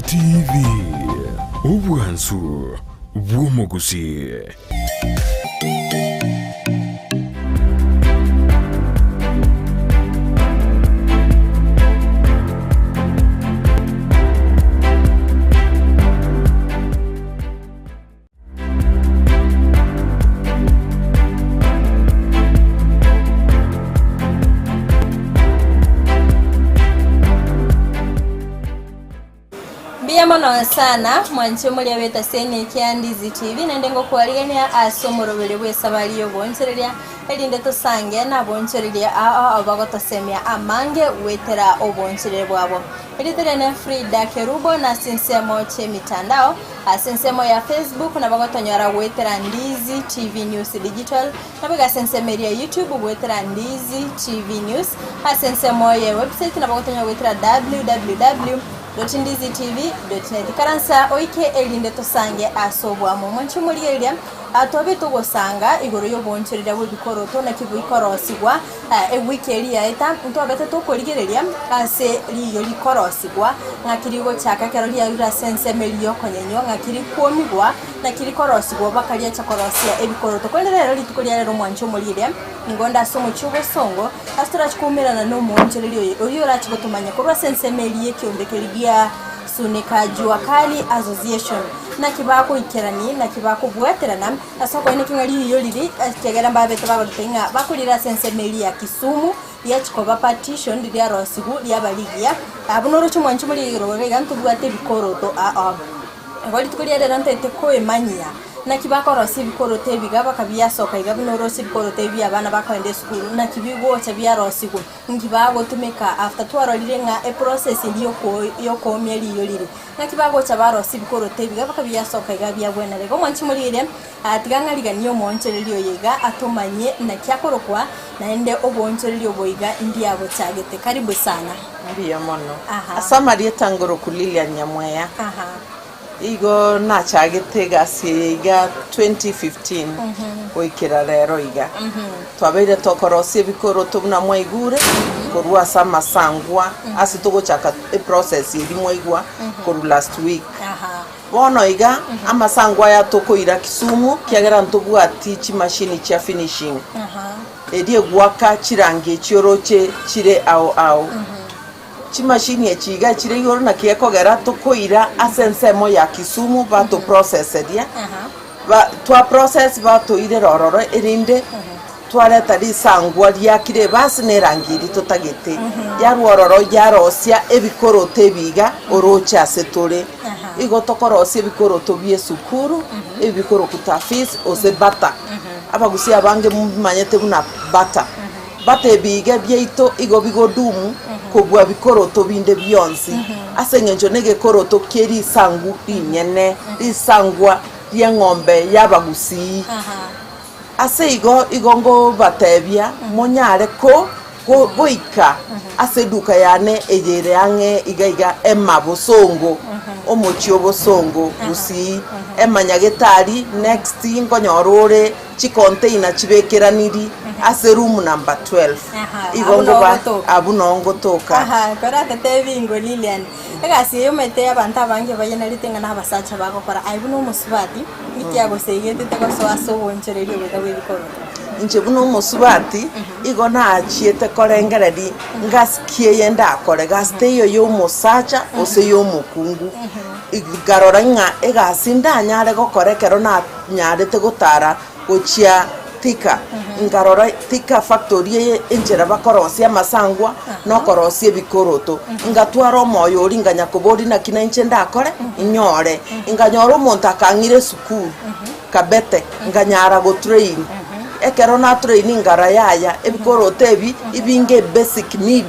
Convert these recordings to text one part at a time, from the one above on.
TV, obwansu bw'omogusii. Mbuya mono sana mwanche moria b'etaseni ekia Ndizi TV naende ngokwarigania ase omoroberio bw'esabari y'oboonchoreria erinde tosange naboonchoreria ao ao bagotosemia amange goetera oboonchoreria bwabo. Erieta riane Frida Kerubo na ase ensemo chi'emitandao Ase ensemo ya Facebook nabo gotonyora goetera Ndizi TV News Digital, naboigo ase ensemo eria ya YouTube goetera Ndizi TV News, ase ensemo ye website nabo gotonyora goetera www.ndizitv.net. Ikaransa oike erinde tosange ase oboamo. Mwanche omorigereria, tobe togosanga igoro y'oboonchoreria bw'ebikoroto naki bikorosigwa Ewiki eria yaeta ntwabete tokorigereria ase riiyo rikorosigwa, ng'aki rigochaka ekero riarure ase ensemo eria y'okonyenywa, ng'aki rikwomigwa, naki rikorosigwa mpaka riacha korosia ebikoroto. Korende rero rituko ria rero omwancho omorigereria, nigo onde ase omochie obosongo, ase torachi koumerana na omoonchoreria oye, oyio orache gotomanya korwa ase ensemo eria y'ekeombe keria gia Sunika Jua Kali Association, naki bagoikerani, naki bakobwaterana. Ase okoeneki ng'a riiyo riria, ekiagera mbabete bagototebia ng'a bakorire ase ensemo eria ya Kisumu, riachia koba partitioned riarosigwa riaba rigiya, abwo noroche omwancho moria igoro iga iga ntobwate ebikoroto ao ao. Igo rituko ria rero ntagete koemanyia, naki bakorosia ebikoroto ebi iga bakabiasoka iga buna orosie ebikoroto ebi bia abana bakoenda esukuru, naki bigocha biarosigwa, nki bagotumeka after twarorire ng'a eprocess eria yoko yokoomia riiyo riria. Naki bagocha barosia ebikoroto ebiga bakabiasoka iga biagwenera. Igo omwanchi morire, tiga ng'ariganie omoonchoreria oyo iga atomanyie naki akorokwa, naende oboonchoreria obo iga ndiabochagete. Karibu sana. Mbuya mono. Aha. Ase amarieta ngoroku Lilian Nyamweya. Aha. Igo nachagete egasi eye iga 2015 goikera rero iga. Twabeire tokorosia ebikoroto buna mwaigure korwa ase amasangwa ase togochaka eprocess eria mwaigwa korwa last week. Bono iga amasangwa aya tokoira Kisumu kiagera ntobwati chimashini chia finishing eria egoaka chirangi echi oroche chire ao ao. Chimashini echi iga chire igoro naki ekogera tokoira ase ensemo ya Kisumu batoproceseria Ba twa process batoire ororo erinde twareta risangwa riakire ebasi na erangi eria totagete, yarwa ororo yarosia ebikoroto ebi iga oroche ase tore. Igo tokorosia ebikoroto bia esukuru, ebi bikorokwa tafis gose bata. Abagusii abange mbamanyete buna bata. Bata ebi iga biaito igo bigodumu kobua bikoroto binde bionsi, ase engencho negekoroto kie risangu rinyene, risangwa ri'eng'ombe y'abagusii. Ase igo igo ngobatebia monyare ko goika ase eduka yane eye ere ang'e iga iga Emma Bosongo, omochie o Bosongo, Gusii, Emma Nyagetari, next nkonyora ore chicontainer chibekeraniri ase room number 12. Aha, Igo abwo noo ngoba ogotoka. abwo noo ngotoka. Aha, koratetebi ingo Lilian, egasi eye omanyete abanto abange bayenarete ng'a na abasacha bagokora, aye buna omosubati, nki agosegetete gosoa ase obonchoreria oboiga bwa ebikoroto? Inche buna omosubati, igo nachiete korengereria ngasi ki eye ndakore, gasi teiyo ya omosacha gose ya omokungu. Nkarora ng'a egasi ndanyare gokora ekero na. Nyarete gotara gochia Thika, nkarora Thika factory eye enchera bakorosia amasangwa na okorosia ebikoroto. Ngatwara omoyo oria nkanya koboria naki nainche ndakore nyore. Nkanyora omonto akang'ira esukuru Kabete, nkanyara gotrain. Ekero natraini nkarora yaya ebikoroto ebi ebinge ebasic need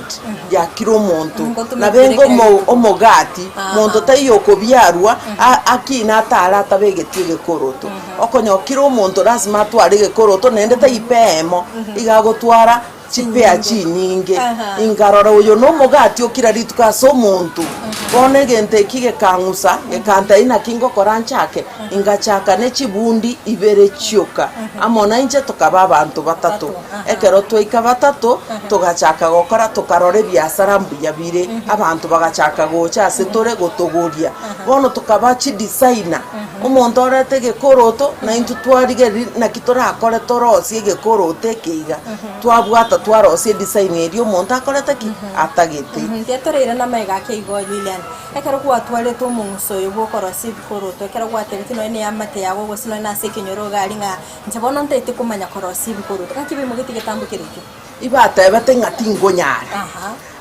ya kera omonto. Nabo enga omo omogati, monto taiyo okobiarwa a- akine atare atabegeti egekoroto. Okonyora kera omonto lasima atware egekoroto naende taipa eyemo, iga agotwara. Chipea chinyinge. Aha. Inkarora oyo nomogati o kera rituko ase omonto. Bono egento eki gekang'usa, gekantebia naki ngokora nchake, ingachaka ne chibundi ibere chioka, amo nainche tokaba abanto batato. Ekero twaika batato, togachaka gokora tokarora ebiasara mbuya bire, abanto bagachaka gocha ase tore gotogoria. Bono tokaba chidesigner, omonto orete egekoroto, naintwe twarigereria naki torakore torosie egekoroto eke iga. Twabwata twarosia edesign eria omonto akorete ki? Atagete. Tiatoreire namaiga ake igo Lilian, ekero gwatwarete omong'uso oyo bw'okorosia ebikoroto, ekero gwatebetie nonya na eamate yago gose nonya na ase ekenyoro iga aria ng'a inche bono ntaete komanya korosia ebikoroto, ng'aki baimogetie egetambo keria ekio? Ibatebete ng'a tingonyara.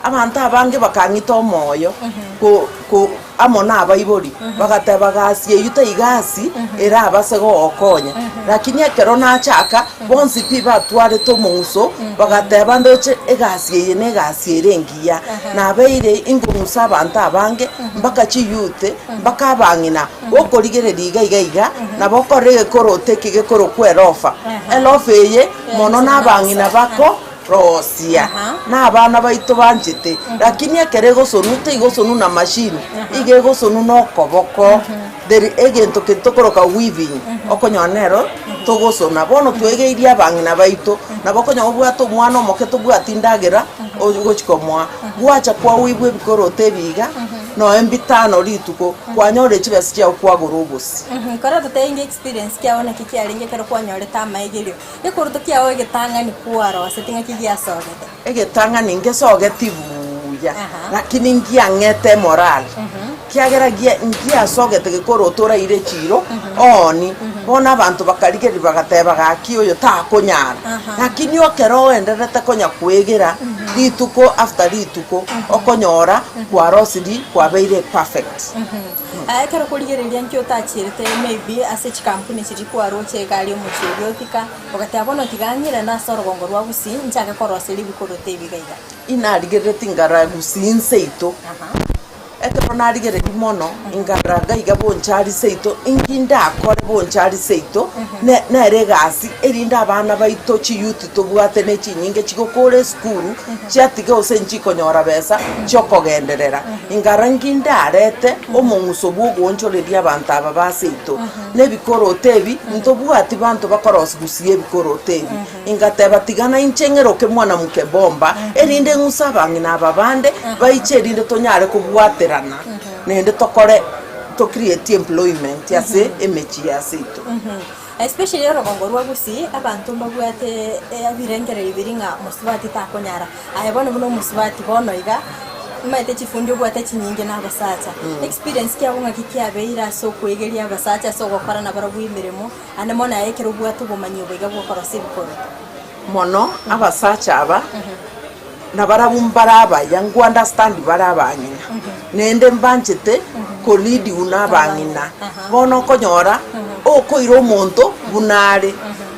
Abanto abange bakang'ita omoyo ko ko amo nabaibori, bagateba gasi eyio tai gasi erabase gogokonya. Lakini ekero nachaka, bonsi pi batwarete omong'uso, bagateba ndoche egasi eye na egasi ere engiya. Nabeire inkong'usa abanto abange, mpaka chiyouth, mpaka abang'ina, gokorigereria iga iga iga, nabo okorora egekoroto eke gekorokwa erofa. Erofa eye, mono na abang'ina bako. Rosia, na abana baito banchete, lakini ekero egosonwa teigosonwa na machine, iga egosonwa na okoboko, there egento keri tokoroka weaving, okonyora nero togosona. Bono twegeirie abang'ina baito, nabo okonyora obwate omwana omoke tobwati ndagera, ogochi komoa, gwacha kwaweibwa ebikoroto ebi iga, noe mbitano rituko, kwanyorire chibesa chiago kwagora obosie. Kore totebie experience kiago naki kiarenge ekero kwanyorete amaegerio. Gekoroto kiao egetang'ani kwaroseti ng'aki giasogete? Egetang'ani ngesogeti buya, lakini ngiang'ete emorali, kiagera gia ngiasogete gekoroto oraire chiro ooni, bono abanto bakarigereria bagateba gaki oyo takonyara. Lakini ekero oendererete konya koegera rituko after rituko, okonyora kwarosiri kwabeire perfect. Aye ekero okorigereria nki otachierete maybe ase chikampuni chiria kwaroche iga aria omochie oria otika, ogateba bono tiga ng'irane ase orogongo rwa gusii nchake koroseria ebikoroto ebi iga iga. Inarigereretie nkarora gusii nseito, ekero narigereria mono, nkarora iga iga bonchari seito, inki ndakore bonchari seito, ne nere egasi erinde abana baito chiyouth tobwate ne chinyinge chigokora esukuru, chiatiga gose nchikonyora besa chiokogenderera. Inkarora inki ndarete omong'uso bw'ogoonchoreria abanto aba ba seito, na ebikoroto ebi, ntobwati banto bakorosia gusii ebikoroto ebi. Ingateba, Tiga nainche ng'eroke mwanamuke bomba, erinde ng'use abang'ina aba bande baiche erinde tonyare kobwaterana, naende tokore to create employment ase emechie ya seito. Especially orogongo rwa Gusii, abanto mbabwate ebirengererio biria ng'a mosubati takonyara. Aye bono buna omosubati bono iga, omanyete chifundi obwate chinyinge na abasacha. Experience kiago ng'aki kiabeire ase okoegeria abasacha ase ogokora nabarabwo emeremo, ande mono aye ekero obwate obomanyi obo iga bwokorosia ebikoroto? Mono abasacha aba, nabarabwo mbare abaya, nko understand bare abang'ina, naende mbanchete ko lead buna abang'ina. Bono okonyora, okoira omonto buna are,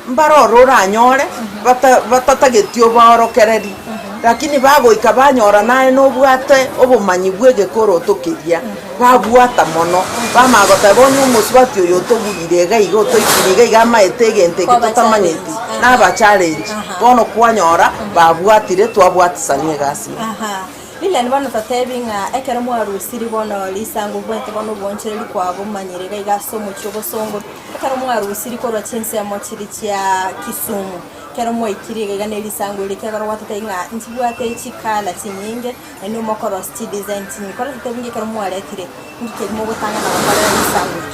mbare oro oranyore bata batatageti obaorokereri, lakini bagoika banyora naye nobwate obomanyi bwa egekoroto keria, babwata mono, bamanya goteba onye omosubati oyo otogurire iga iga otoikire iga iga amaete egento eke totamanyeti, naba challenge, bono kwanyora babwatire twabwatisania egasi eye. Aha. Lilian bono totebi ng'a ekero mwarusiri bono risango obwate bono obwoonchereri kwabomanyire iga iga ase omochie obosongo, ekero mwarusiri korwa chinsemo chiria chia Kisumu, ekero mwaikire iga iga ne risango erio ekiagera gwatotebia ng'a nchibwate chicolour chinyinge, naende mokorosia chidesign chinyinge. Kore totebi ng'a ekero mwaretire, inki keria mogotang'ana gokorera risango eri?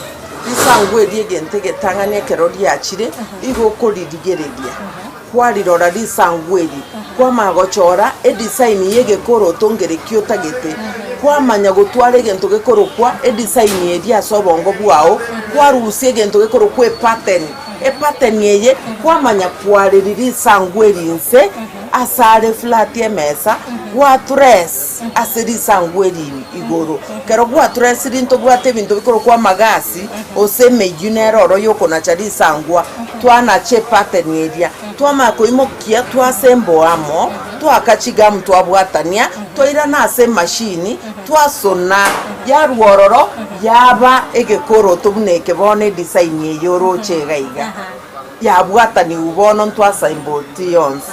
Risango eri egento egetang'ani ekero riachire, igo okoririgereria. Kwarirora risangu eri, kwamanya gochora edesign y'egekoroto ngereki otagete, kwamanya gotwara egento gekorokwa edesign eria ase obongo bwao, kwarusia egento gekorokwa epattern, epattern eye kwamanya kwareri risangu eri inse ase are flat emesa, gwatrace ase risangu eri igoro. Ekero gwatraciri ntobwate ebinto bikorokwa amagasi, gose emeyio nere oro yokonacha risangwa, twanacha epattern eria, twamanya koimokia twasa emboa amo, twaaka chigamu twabwatania, twairana ase emachine, twasona, yarwa ororo, yaba egekoroto buna eke bono edesign eye oroche iga iga, yabwatanigwa bono ntwasaimbotia yonsi.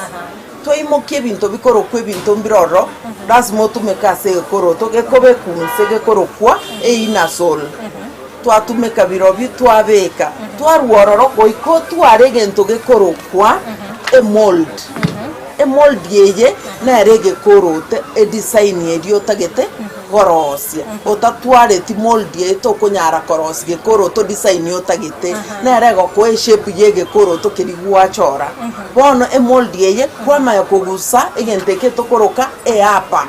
Twaimokia ebinto bikorokwa ebinto mbire ororo, lasima otumeke ase egekoroto gekobekwa inse gekorokwa einner sole. Twatumeka birobio twabeka, twarwa ororo goika otware egento gekorokwa emold. Emold eye nere egekorote edesign eria otagete gorosia. Otatwareti mold eye tokonyara korosia gekoroto design otagete, nere egokoa eshape ya egekoroto keria gwachora. Bono emold eye kwamanya kogusa egento eke tokoroka eapa,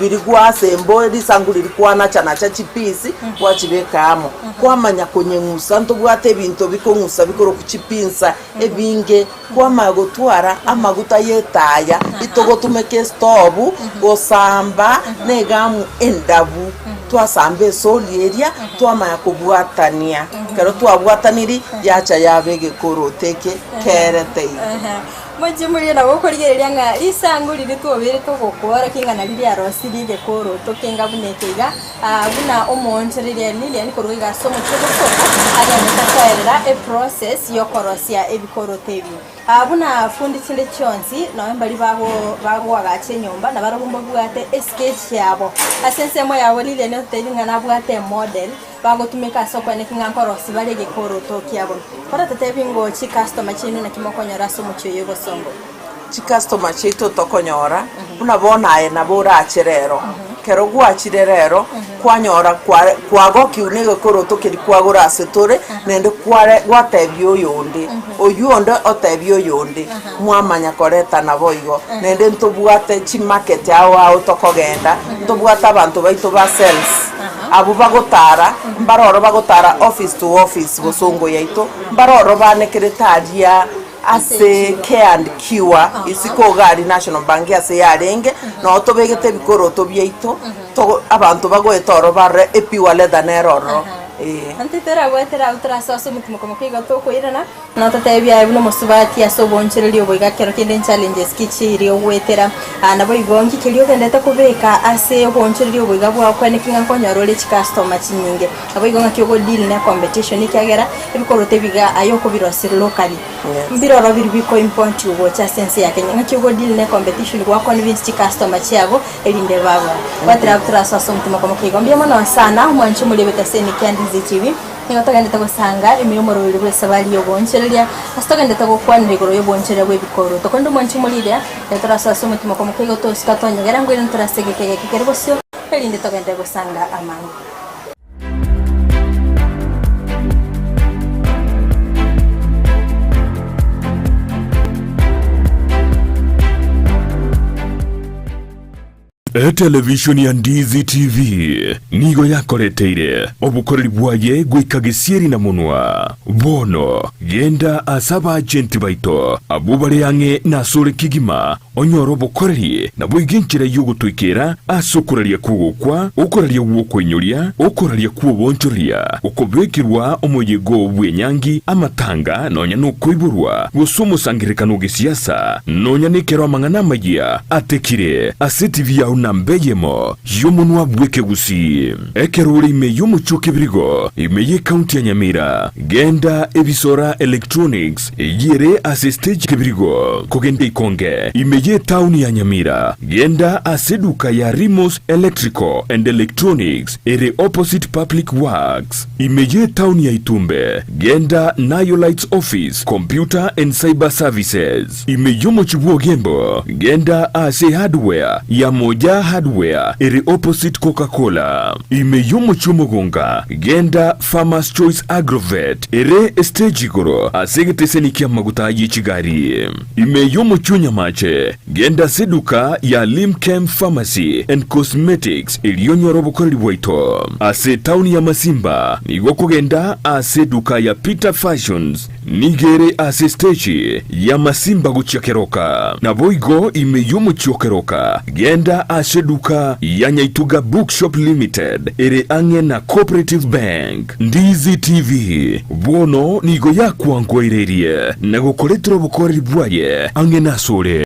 biria gwasembo risangu riria kwanachanacha chipiece gwachibeka amo, kwamanya konyeng'usa ntobwate ebinto bikong'usa bikorokwa chipinsa ebinge, kwamanya gotwara amaguta ya etaya itogotumeka estobu gosamba na egamu endabu, twasamba esoli eria twamanya kobwatania, ekero twabwataniri yacha yaba egekoroto eke kerete iga. Mochie morie nabo okorigereria ng'a risangu riria twabeire togokworokia ng'a nari riarosirie egekoroto kenga buna eke iga, buna omoonchoreria Lilian korwa iga ase omochie o Bosongo agenderete koerera eprocess yokorosia ebikoroto ebi. Buna fundi chinde chionsi nonye mbaria bago bagoagacha enyomba nabarobwo mbabwate esketch yabo. Ase ensemo yabo Lilian ototebie ng'a nabwate emodel bagotumeka ase okweneki ng'a nkorosia bare egekoroto kiabo. Koratotebi ngo chicustomer chiaino naki mokonyora ase omochie oyo o Bosongo? Chicustomer chiaito tokonyora, buna bono aye nabo orache rero, ekero gwachire rero, kwanyora kware kwagokiwu na egekoroto keria kwagora ase tore, naende kware gwatebia oyonde, oywo onde otebia oyonde, mwamanya koretana boigo. Naende ntobwate chimarket ao ao tokogenda, ntobwate abanto baito ba sales, abwo bagotara, mbare oro bagotara office to office bosongo yaito, mbare oro banekerete aria ase Care and Cure isiko iga aria National Bank ase yarenge, noo tobegete ebikoroto biaito, togo abanto bagoeta oro barore epure leather nere ororo eh. Intwe torabwatera abwo torasoe ase omotimoko moke igo tokoirana, Nototebie aye buna omosubati ase oboonchoreria obo iga kero kende nchallenges ki chiria ogoetera? Naboigo nki keria ogenderete kobeka ase oboonchoreria obo iga bwao kweneki ng'a nkonyora ore chicustomer chinyinge? Naboigo ng'aki ogo deal ne competition ekiagera ebikoroto ebi iga aye okobirosia locally mbiroro biria biko importiwa gocha ase ense ya Kenya. Ng'aki ogo deal ne competition gwa convince chicustomer chiago erinde bagore? Gwatera abwo torasoe ase omotima okomoka igo. Mbuya mono sana omwanchi omoriebete ase Nicky and Lizzy TV. Nigo togendete gosanga ime y'omorweri bw'esabari y'ogoonchoreria, ase togendete gokwanera igoro y'oboonchoreria bw'ebikoroto. Korende omwanchi omoriria, ekero torasoe ase omotima okomoka igo tosika twanyegera ngwere ntorase egeka egeke kere bosio, erinde togende gosanga amango. Etelevishoni ya Ndizi TV nigo yakoreteire obokoreri bwaye goika gesieri na monwa. Bono genda ase abaagenti baito abwo bare ang'e nasore kegima onyore obokoreri naboigo enchera y'ogotoikera ase okoraria kw'ogokwa, okoraria gw'okoinyoria, okoraria kw'oboonchoreria, okobekerwa omoyega bw'enyangi, amatanga, nonya nokoiborwa, gose omosangererekano o gesiasa, nonya nekero amang'ana amayia atekire ase TV yao namba eyemo y'omonwa bw'ekegusii. Ekero ore ime y'omochie o Kebirigo, ime y'ecounty ya Nyamira, genda Ebisora Electronics eyio ere ase stage Kebirigo, kogenda Ikonge, ime y'etaoni ya Nyamira, genda ase eduka ya Rimos Electrical and Electronics ere opposite Public Works. Ime y'etaoni ya Itumbe, genda Nayo Lights Office, Computer and Cyber Services. Ime y'omochie bw'Ogembo, genda ase Hardware ya Moja Hardware ere opposite Coca-Cola. Ime y'omochie Omogonga, genda Farmers Choice Agrovet ere estage igoro ase egeteseni ki'amaguta ye chigari. Ime y'omochie o Nyamache, genda ase eduka ya Limchem Pharmacy and Cosmetics erio onyore obokoreri bwaito. Ase etaoni ya Masimba, nigo okogenda ase eduka ya Peter Fashions, nigo ere ase esteji ya Masimba gochia Keroka. Naboigo ime y'omochie o Keroka, genda ase eduka ya Nyaituga Bookshop Limited ere ang'e na Cooperative Bank. Ndizi TV bono nigo yakwankoireirie na gokoretera obokoreri bwaye ang'e nasore.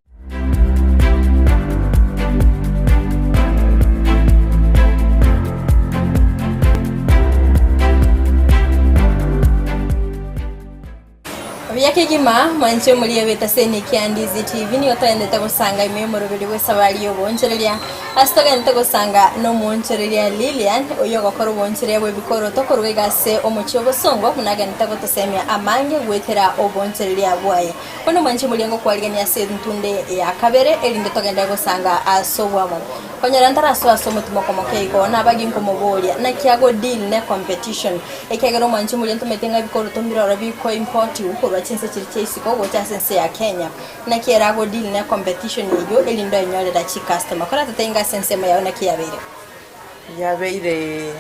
Mbuya kegima, mwanche omoria bw'etaseni kia Ndizi TV nigo togendete gosanga ime y'omoroberi bw'esabari y'oboonchoreria. Ase togendete gosanga nomoonchoreria Lilian, oyio ogokora oboonchoreria bw'ebikoroto korwa iga ase omochie obosongo, buna agendete gotosemia amange goetera oboonchoreria bwaye. Bono mwanche omoria ngokwarigania ase entunde ya kabere, erinde togende gosanga ase obwamo. Konyora ntarasoa ase omotimoko moke igo, nabagi nkomoboria, naki ago deal ne competition? Ekiagera omwanchi omoria ntomete ng'a ebikoroto mbiroro bikoimportiwu korwa chinse chiria chia isiko gocha ase ense ya Kenya. Naki ere ago deal ne competition eyio erinde oenyorera chicustomer. Koratotebie ng'a ase ensemo yao naki yabeire? Yabeire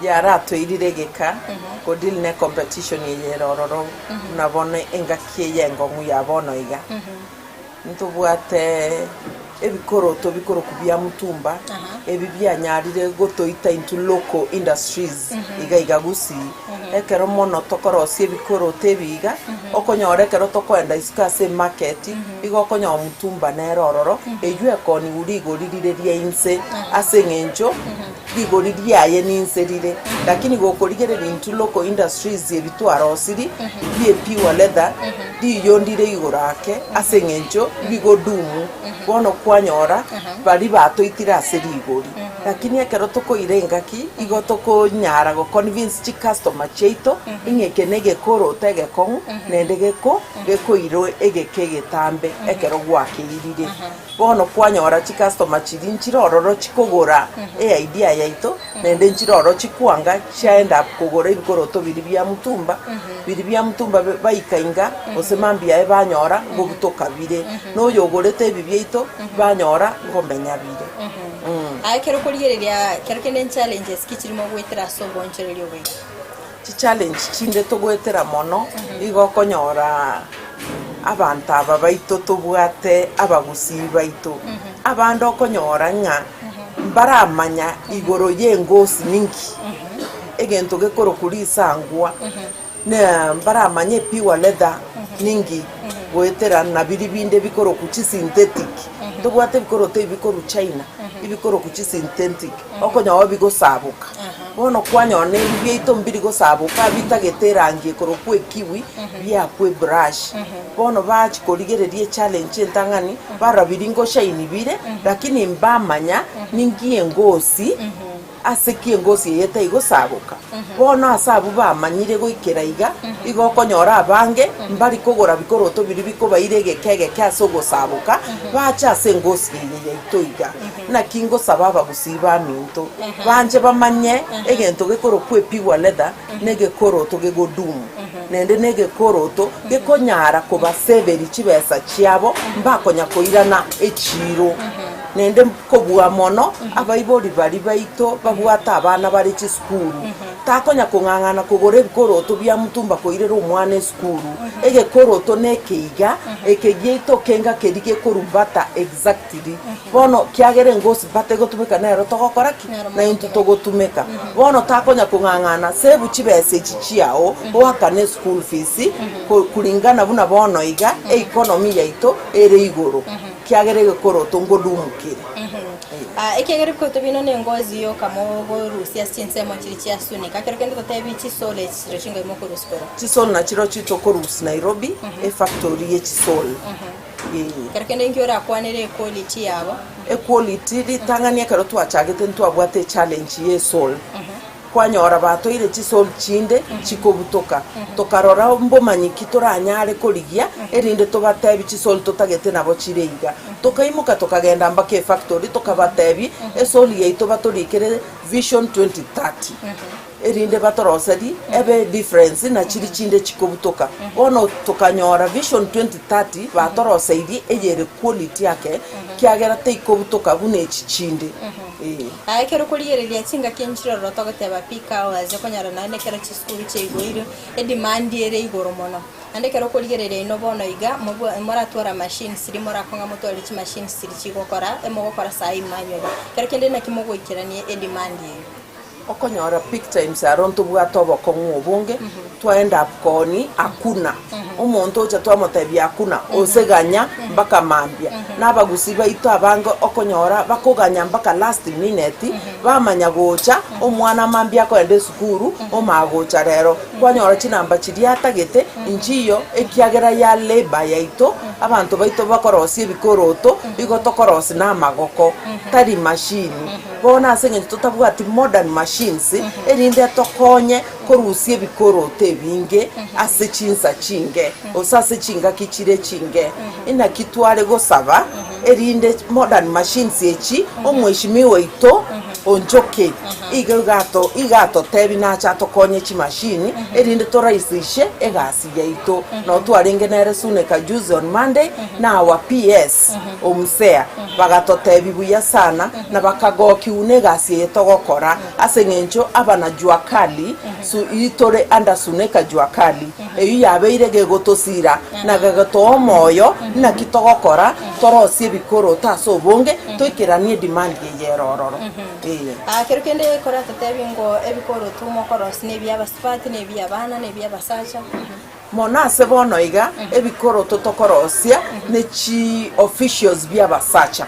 yaratoirire egeka go deal ne competition eye ere ororo buna bono engaki eye engong'u ya bono iga. Ntobwate ebikoroto bikoroku bia mutumba, ebi bianyarire gotoita into local industries iga iga Gusii. Ekero mono tokorosia ebikoroto ebi iga, okonyora ekero tokoenda isiko ase emarket, igo okonyora mutumba nere ororo, eywo ekoniwu rigori rire ria inse ase eng'encho rigori riaye ninse rire. Lakini gokorigereria intwe local industries ebi twarosirie, bie pure leather, riiyo ndire igoro ake ase eng'encho bigodumu, bono kwanyora baria batoitire ase rigori. Lakini ekero tokoira engaki, igo tokonyara go convince chicustomer chiaito ng'a eke na egekoroto egekong'u naende geko gekoirwa egeka egetambe ekero gwakeirire. Bono kwanyora chicustomer chiria nchire ororo chikogora eidea yaito, naende nchire ororo chikwanga chiaenda up kogora ebikoroto biria bia mutumba, biria bia mutumba baika inga, gose mambia aye banyora ngobutoka bire, na oyogorete ebi biaito banyora ngomenya bire. Aye ekero okorigereria kero kende challenges ki chirimo goetera ase obonchoreria obo iga? Chichallenge chinde togoetera mono, igo okonyora abanto aba baito tobwate abagusii baito, abande okonyora ng'a mbaramanya igoro y'engosi ninki, egento gekorokwa risangwa, na mbaramanye epure leather ninki, goetera na biria binde bikorokwa chisynthetic. Ntobwate ebikoroto ebi bikorwa China, ebikorokwa chisynthetic, okonyora bigosaboka. Bono kwanyora nebi biaito mbiri gosaboka bitagete erangi ekorokwa ekiwi, biakwa ebrush. Bono bachia korigereria echallenge entang'ani, barora biria ngoshaini bire, lakini mbamanya ninki engosi ase ki engosi eye etaigosaboka. Bono ase abwo bamanyire goikera iga, igo okonyora abange mbari kogora bikoroto biria bikobaira egeka egeke ase ogosaboka, bache ase engosi eye yaito iga. Naki ngosaba abagusii baminto, banche bamanye egento gekorokwa epigwa leather na egekoroto gegodumu, naende na egekoroto gekonyara kobaseberia chibesa chiabo mbakonya koirana echiiro. Naende kobua mono, abaibori baria baito babwate abana bare chisukuru, takonya kong'ang'ana kogora ebikoroto bia mutumba koirera omwana esukuru. Egekoroto nekeiga, eke giaito kenga keria gekorumbata exactly. Bono kiagera engosi bategotumeka nero togokora ki? Na intwe togotumeka. Bono takonya kong'ang'ana, save chibesa echi chiao, oakane eschool fees, kulingana buna bono iga economy yaito ere igoro. Kiagera egekoroto ngodumukire. Ekiagera ebikoroto bino nengozi yoka mogorusia ase chinsemo chiria chiasunika, ekero kende totebi chisole echi chiria chingai mokorusia korwa. Chisole nachirochio tokorusia Nairobi, efactory ye chisole. Ee. Ekero kende inki orakwanere equality yabo? Equality, ritang'ani ekero twachagete ntwabwate echallenge ye esole. Kwanyora batoire chisole chinde chikobutoka, tokarora mbomanyi ki toranyare korigia erinde tobatebi chisole totagete nabo chire iga. Tokaimoka tokagenda mpaka efactory tokabatebi esole yaito batorikere vision 2030 erinde batoroseri ebe difference na chiria chinde chikobutoka. Bono tokanyora vision 2030 batoroseirie eyere quality ake kiagera teikobutoka buna echi chinde. Ee. Aye ekero okorigereria chingaki nchirororo togoteba peak hours okonyora naende ekero chisukuru chiaigoirwe edemand ere igoro mono. Naende ekero okorigereria inwe bono iga mobua moratware amachines riria morakong'a motware chimachines chiria chigokora emogokora saii manually. Ekero kende naki mogoikerania edemand eyio? Okonyora peak times aro ntobwate obokong'u obonge, twaend up kooni hakuna. Omonto ocha twamotebia hakuna, ose ganya mpaka mambia. Na abagusii baito abange okonyora bakoganya mpaka last minute, bamanya gocha, omwana mambia akoenda esukuru, omanya gocha rero. Kwanyora chinamba chiria atagete, nchiyo ekiagera ya labour yaito, abanto baito bakorosia ebikoroto, igo tokorosia na amagoko, tari machine. Bono ase eng'encho totabwati modern machines, erinde etokonye korusia ebikoroto ebinge ase chinsa chinge, gose ase chingaki chire chinge. Inaki tware gosaba erinde modern machines echi, omweshimiwa oito onchoke iga igato iga atotebi nache atokonye chimashini erinde torahisishe egasi yaito. Nabo twarenge nere Suneka juzi on Monday, na our PS Omusea bagatotebi buya sana na bakagokiwu negasi eye togokora ase eng'encho abana jua kali su itore under Suneka jua kali eyio yabeire gegotosira na gegotoa omoyo naki togokora torosie ebikoroto ase obonge toikeranie edemand eye ere ororo ee. Aa kero kende koratotebi ngo ebikoroto mokorosia nebi abasubati nebi abana nebi abasacha. Mono ase bono iga ebikoroto tokorosia ne chi officials bi'abasacha,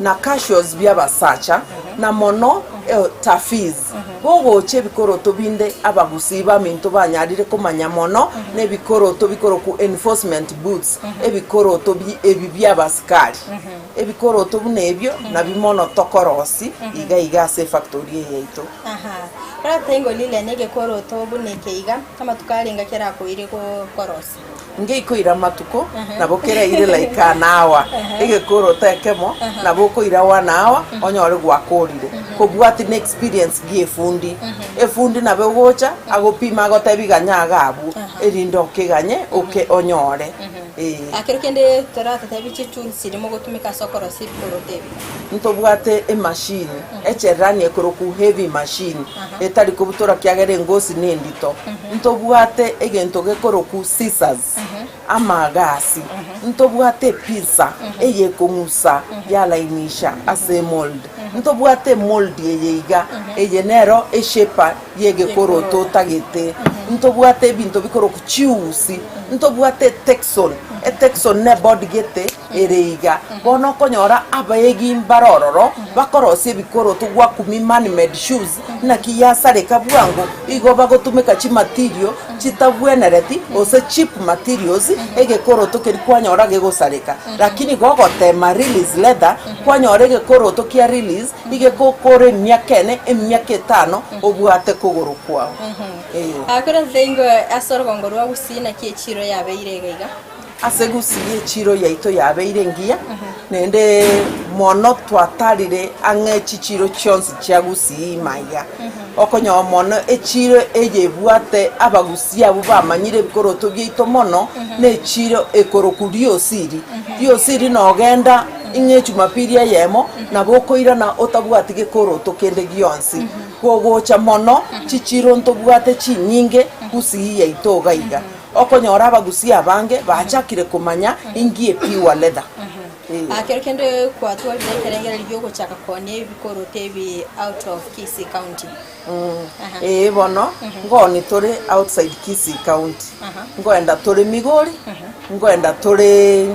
na casuals bi'abasacha, na mono tafees. Bogocha ebikoroto binde abagusii baminto banyarire komanya mono nebikoroto bikorokwa enforcement boots, ebikoroto bi ebi bi'abasikari. Ebikoroto buna ebio nabio mono tokorosia iga iga ase efactory eye yaito. Aha. Rora Lilian egekoroto buna eke iga. Amatuko arenge kerakoire korosia. Ngeikoira amatuko, nabo keraire like an hour, egekoroto ekemo, nabo okoira one hour, onyore gwakorire. Kobwati na experience bia efundi. Efundi nabo egocha, agopima agotebi ganya iga abwo, erinde okeganye oke onyore, eh. Ekero kende toratotebie chitools chiria mogotumeka ase okorosia ebikoroto ebi. Ntobwate emachine, echererani ekorokwa heavy machine, etari kobutora kiagera engosi nendito. Ntobwate egento gekorokwa scissors, amagasi, ntobwate epinsa eyekong'usa yalainisha ase emold, ntobwate emold eye iga, eye nero eshape yegekoroto otagete, ntobwate ebinto bikorokwa chiusi, ntobwate etexon, etexon ne eboard gete ere iga. Bono okonyora abaegi mbare ororo, bakorosia ebikoroto gwakumia man made shoes, naki yasareka bwango, igo bagotumeka chimaterial chitabwenereti gose cheap materials, egekoroto keria kwanyora gegosareka. Lakini gogotema release leather, kwanyora egekoroto kia release, igekokora emiaka ene, emiaka etano, obwate kogoro kwao. Eh. Korende ingo ase orogongo rwa Gusii naki echiro yabeire iga iga? Ase Gusii echiro yaito yabeire engiya, naende mono twatarire ang'e chichiro chionsi chia Gusii ime aiga. Okonyora mono echiro eye ebwate abagusii abwo bamanyire ebikoroto biaito mono, na echiro ekorokwa Riosiri. Riosiri nogenda ing'e ejumapili eyemo, nabo okoirana otabwati gekoroto kende gionsi. Gogocha mono chichiro ntobwate chinyinge Gusii yaito iga iga. Okonyora abagusii abange bachakire komanya inki epure leather. Eh. Ah, kero kende kwatwarire ekerengererio giogochaka koonia ebikoroto ebi out of Kisii County. Aha. Ee bono, ngoni tore outside Kisii County. Aha. Nkoenda tore Migori, nkoenda tore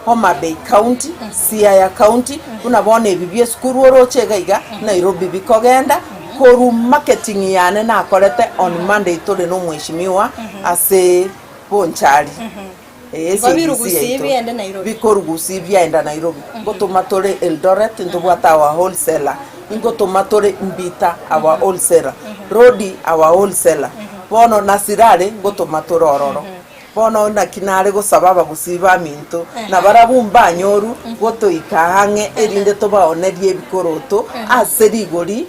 Homa Bay County, Siaya County, buna bono ebi bia esukuru oroche iga iga, Nairobi bikogenda, korwa marketing yane nakorete on Monday tore na omweshimiwa ase Bonchari. Ee, Igo CBC birugusi yaito. biende Nairobi. Bikorugusi biaenda Nairobi. Ngotoma tore Eldoret ntobwate our wholesaler. Ingotoma tore Mbita our wholesaler. Rodi our wholesaler. Bono na Sirare ngotoma tore ororo. Bono naki nare gosaba abagusii baminto, na barabwo mbanyoru gotoika ang'e erinde tobaonerie ebikoroto ase rigori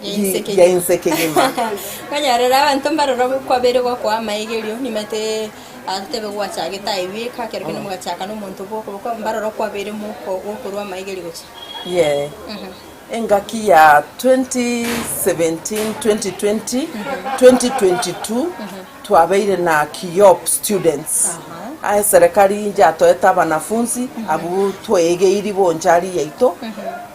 ria inse kegima. Konyarera abanto mbaroro kwabeire gokoa amaigerio nimete totebe gwachagete aye bweka ekero kende mogachaka na omonto bwokoboko mbaroro kwabeire moko gokorwa amaigerio gochia. Yeah. Engaki ya 2017, 2020, 2022 twabeire na KIOP students. Aye serikali inche atoete abanafunzi abwo twegeiri bonchari yaito,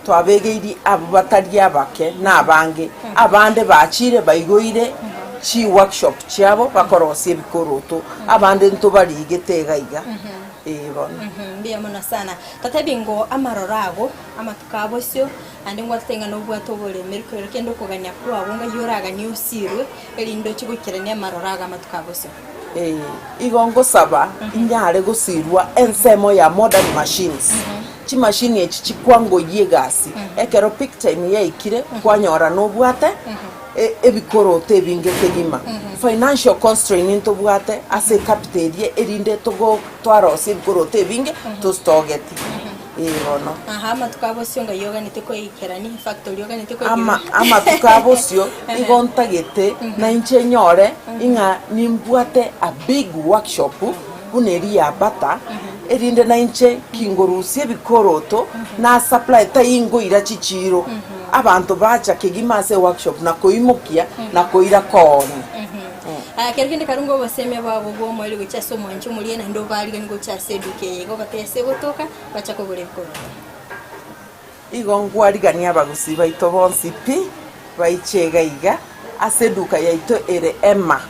twabegeiri abwo batari abake na abange, abande bachire baigoire. Chiworkshop chiabo bakorosia ebikoroto, abande ntobarigete iga iga, ee bono. Mbuya mono sana. Totebi ngo amaroro ago, amatuko a bosio, naende ngwatete ng'a nobwate oboremeri korende kende okogania kwago ng'ai oraganie osirwe, erinde ochie goikerania amaroro ago amatuko a bosio. Ee, igo ngosaba inyare gosirwa ensemo ya modern machines, chimashini echi chikwangoyia egasi, ekero peak time yaikire, kwanyora nobwate ebikoroto ebinge kegima. Financial constraint ntobwate ase ecapital eria erinde togo twarosia ebikoroto ebinge tostogeti. Ee bono. Aha, amatuko a bosio ngai oganete koikerania, efactory oganete Ama, koikerania. amatuko a bosio igo ntagete nainche nyore ing'a nimbwate a big workshop buna eria ya Bata, erinde nainche kingorusia ebikoroto na supply tai nkoira chichiro, abanto bacha kegima ase eworkshop na koimokia na koira koonia. Aya, kero kende karunge obosemia bwabo bw'omoerio gochia ase omwancho omoria, naende obaariganie gochia ase eduka eye. Igo batebie ase egotoka, bacha kogora ebikoroto. Igo nkwarigania abagusii baito bonsi pi baiche iga iga ase eduka yaito ere Emma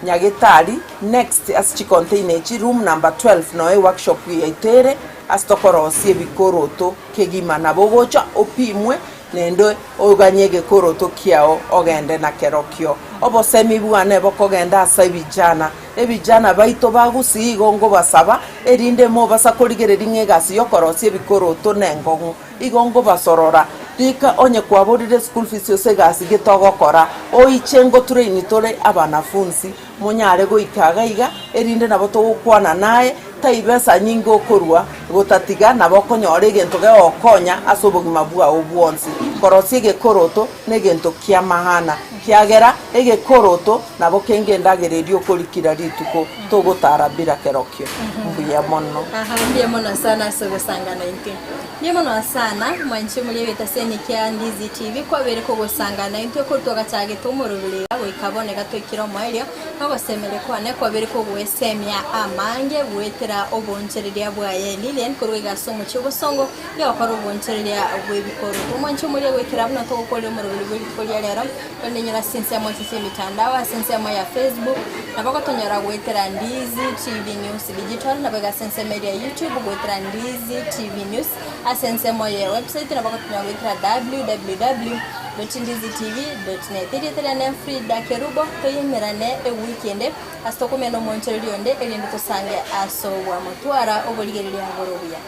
Nyagetari next ase chicontainer echi room number 12 noe eworkshop yaito ere ase tokorosia ebikoroto kegima nabo ogocha opimwe Naende oganye egekoroto kiao ogende nakerokio. Obosemi bwane bokogenda ase ebijana, ebijana baito ba Gusii igo nkobasaba, erinde mobasa korigereria ng'a egasi y'okorosia ebikoroto nengong'u. Igo nkobasorora, rika onye kwaborire school fees ase egasi gete ogokora, oiche ngotrain tore abanafunsi, monyare goika iga iga, erinde nabo togokwana naye, tai besa nyinge okorua, gotatiga nabo okonyora egento gegokonya ase obogima bwao bwonsi. Korosia egekoroto negento ki'amahana, kiagera egekoroto nabo kenge endagera eria okorikira rituko togotara bira kerokio. Mbuya mono. Aha, mbuya mono sana ase ogosangana intwe. Mbuya mono sana mwanche moria egetaseni kia Ndizi TV kwabeire kogosangana intwe korwa twagachagete omoroberi iga goika bono iga twaikire omoerio. Nogosemeria kwane kwabeire kogwesemia amange goetera oboonchoreria bwaye Lilian korwa iga ase omochie obosongo yogokora oboonchoreria bw'ebikoroto. Omwanche omoria goikera buna togokorera omoroberi bwe rituko ria rero, korende inyora ase ensemo ase emitandao ase ensemo ya Facebook nabo ogotonyora goetera Ndizi TV News Digital nabo iga ase ensemo eria ya YouTube goetera Ndizi TV News ase ensemo ye website nabo ogotonyora goetera www. Ndizitv.net. Erieta riane Frida Kerubo, toyemerane ewiki ende ase tokomena omoonchoreria onde erinde tosange ase obwamo. Twara oborigereria bore obuya.